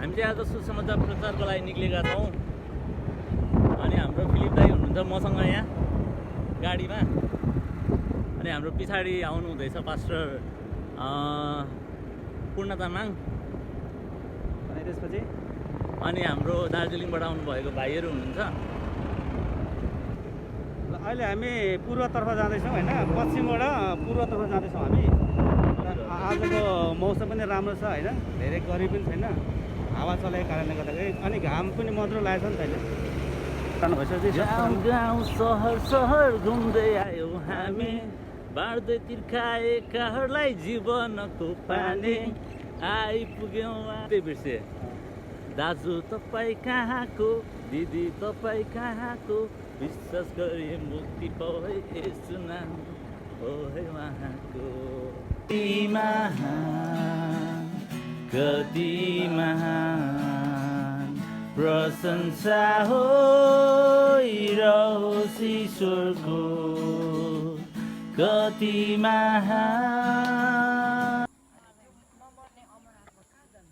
हामी चाहिँ आज सुसमाचार प्रचारको लागि निक्लेका छौँ। अनि हाम्रो फिलिप दाई हुनुहुन्छ मसँग यहाँ गाडीमा। अनि हाम्रो पछाडि आउनु हुँदैछ पास्टर पूर्ण तामाङ। अनि त्यसपछि अनि हाम्रो दार्जिलिङबाट आउनुभएको भाइहरू हुनुहुन्छ। ल अहिले हामी पूर्वतर्फ जाँदैछौँ होइन, पश्चिमबाट पूर्वतर्फ जाँदैछौँ हामी। आजको मौसम पनि राम्रो छ होइन, धेरै गर्मी पनि छैन, हावा चलेको कारणले गर्दाखेरि। अनि घाम पनि मधुरो लागेको छ नि त अहिले। गाउँ गाउँ सहर सहर घुम्दै आयौँ हामी, बाँड्दै तिर्खाए कहरलाई जीवनको पानी, आइपुग्यौँ त्यही बिर्से। दाजु तपाईँ कहाँको, दिदी तपाईँ कहाँको, विश्वास गरी मुक्ति पाए यसो नाम हो है उहाँको। कति महान प्रशंसा होइरहोस् ईश्वरको, कति महान।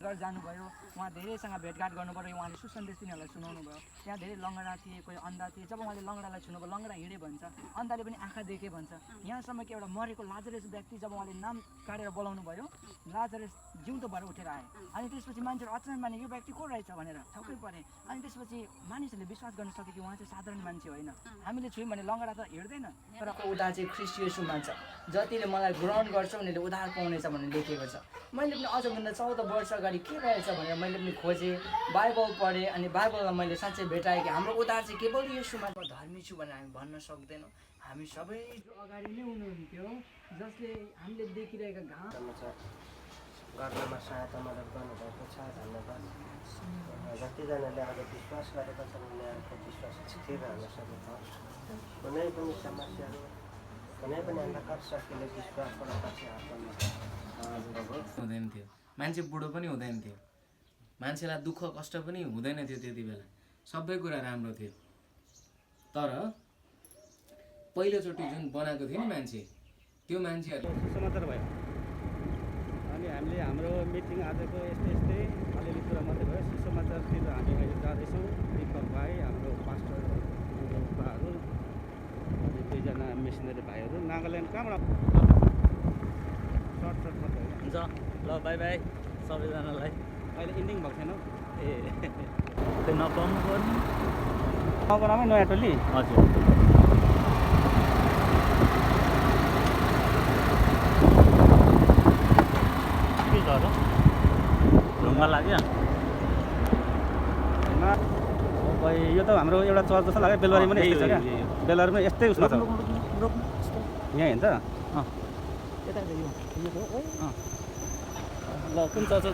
जानुभयो, उहाँ धेरैसँग भेटघाट गर्नुभयो, उहाँले सुसन्देश तिनीहरूलाई सुनाउनु भयो। त्यहाँ धेरै लङ्गडा थिए, कोही अन्धा थिए। जब उहाँले लङ्गडालाई छुनुभयो, लङ्गडा हिँडे भन्छ, अन्धाले पनि आँखा देखे भन्छ। यहाँसम्म कि एउटा मरेको लाजरस व्यक्ति जब उहाँले नाम काटेर बोलाउनु भयो, लाजरस जिउँदो भएर उठेर आए। अनि त्यसपछि मान्छेहरू अचानक माने यो व्यक्ति को रहेछ भनेर ठक्कै परे। अनि त्यसपछि मानिसहरूले विश्वास गर्न सक्यो कि उहाँ चाहिँ साधारण मान्छे होइन। हामीले छुयौँ भने लङ्गडा त हिँड्दैन। तर उद्धार चाहिँ ख्रिस्ट येशूमा छ। जतिले मलाई ग्रहण गर्छ उनीहरूले उद्धार पाउनेछ भनेर लेखेको छ। मैले पनि अझभन्दा 14 वर्ष अगाडि के रहेछ भनेर मैले पनि खोजेँ, बाइबल पढेँ। अनि बाइबलमा मैले साँच्चै भेटाएँ कि हाम्रो उद्धार चाहिँ केवल येशूमा। धर्मी छु भनेर हामी भन्न सक्दैनौँ। हामी सबै अगाडि नै हुनुहुन्थ्यो, जसले हामीले देखिरहेका घाम गर्नमा सहायता मद्दत गर्नुभएको छ। धन्यवाद। जतिजनाले आज विश्वास गरेका छन् उनीहरूको विश्वास स्थिर रहन सकेको, कुनै पनि समस्याहरू, कुनै पनि अन्धकार शक्तिले विश्वासबाट पछि हुँदैन थियो। मान्छे बुढो पनि हुँदैन थियो, मान्छेलाई दुःख कष्ट पनि हुँदैन थियो। त्यति बेला सबै कुरा राम्रो थियो। तर पहिलोचोटि जुन बनाएको थियो नि मान्छे, त्यो मान्छेहरू सुसमाचार भयो। अनि हामीले हाम्रो मिटिङ आजको यस्तै अलिअलि कुरा मात्रै भयो। सुसमाचारतिर हामी अहिले जाँदैछौँ। दीपक भाइ, हाम्रो पास्टर बुबाहरू, अनि 2जना मिसनरी भाइहरू। नागाल्यान्ड कहाँबाट सर्ट मात्रै हो। हुन्छ ल, बाई बाई सबैजनालाई। अहिले इन्डिङ भएको छैन ए त्यो नपाउनु पर्ने। नगरामै नयाँ टोली। हजुर के छ र ढुङ्गा लाग्यो। यो त हाम्रो एउटा चर्च जस्तो लाग्यो। बेलबारीमा पनि यस्तै छ क्या। बेलबारीमा यस्तै उसमा छ। यहाँ हिँड्छ यता यो ल कुन चर्च